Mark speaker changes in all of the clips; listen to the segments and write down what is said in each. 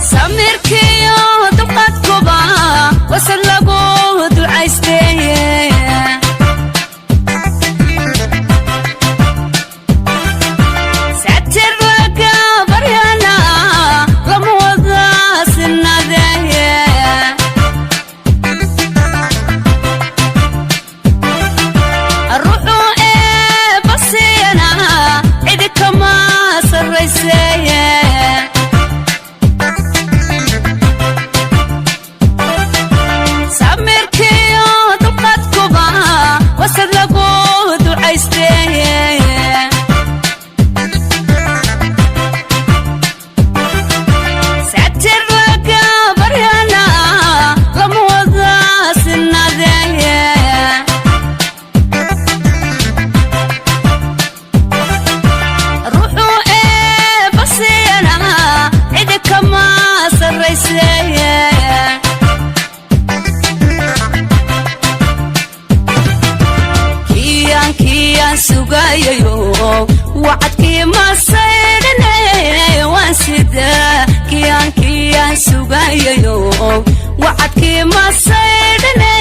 Speaker 1: Samirkiyo dulqaadkuba wasad lagu ducaysteeye. Satir laga baryana lama wada sinadeeye. Ruuxuu eebba siiyana cidi kama sarrayseeye. Samirkiyo dulqaadkuba wasad lagu ducaysteeye. Satir laga baryana lama wada sinadeeye. Ruuxuu eebba siiyana cidi kama sarrayseeye. Kiyaan kiyaan sugayayo wacadkii ma saydhine, waan sidaa. Kiyaan kiyaan sugayayo wacadkii ma saydhine,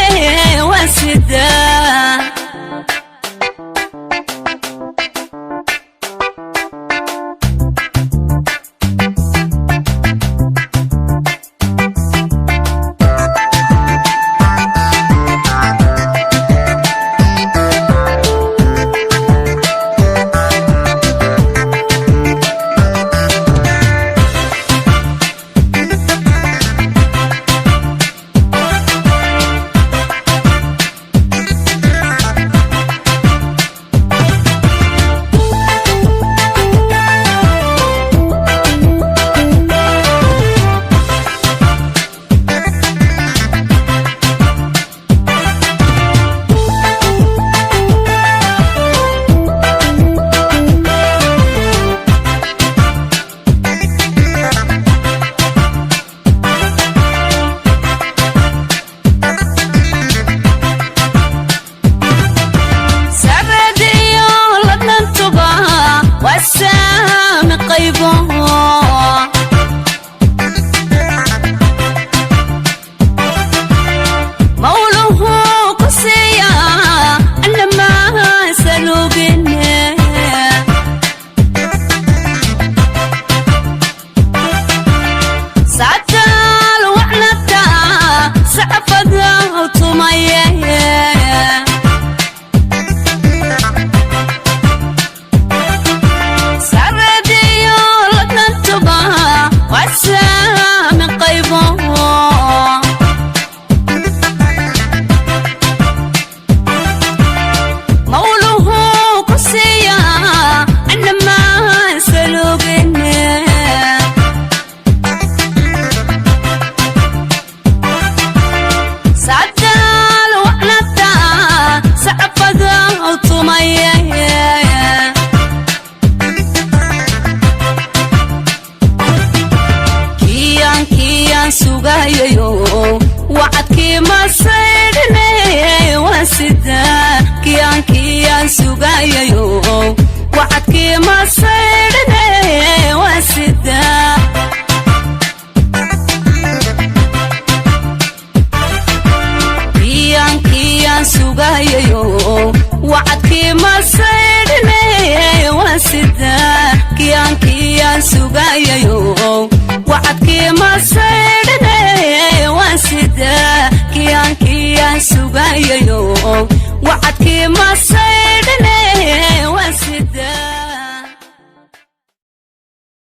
Speaker 1: waan sidaa. Saradiyo ladnantuba waa saami qaybo. Mawluhu ku siiya annamaa saluugine. Sactaal wacnata sacfada tumaye. Saradiyo ladnantuba waa saami qaybo. Mawluhu ku siiya annamaa saluugine. Sactaal wacnata sacfada tumaye. Kiyaan kiyaan sugayayo wacadkii ma saydhine, waan sidaa. Kiyaan kiyaan sugayayo wacadkii ma saydhine, waan sidaa. Kiyaan kiyaan sugayayo wacadkii ma saydhine, waan sidaa. Kiyaan kiyaan sugayayo.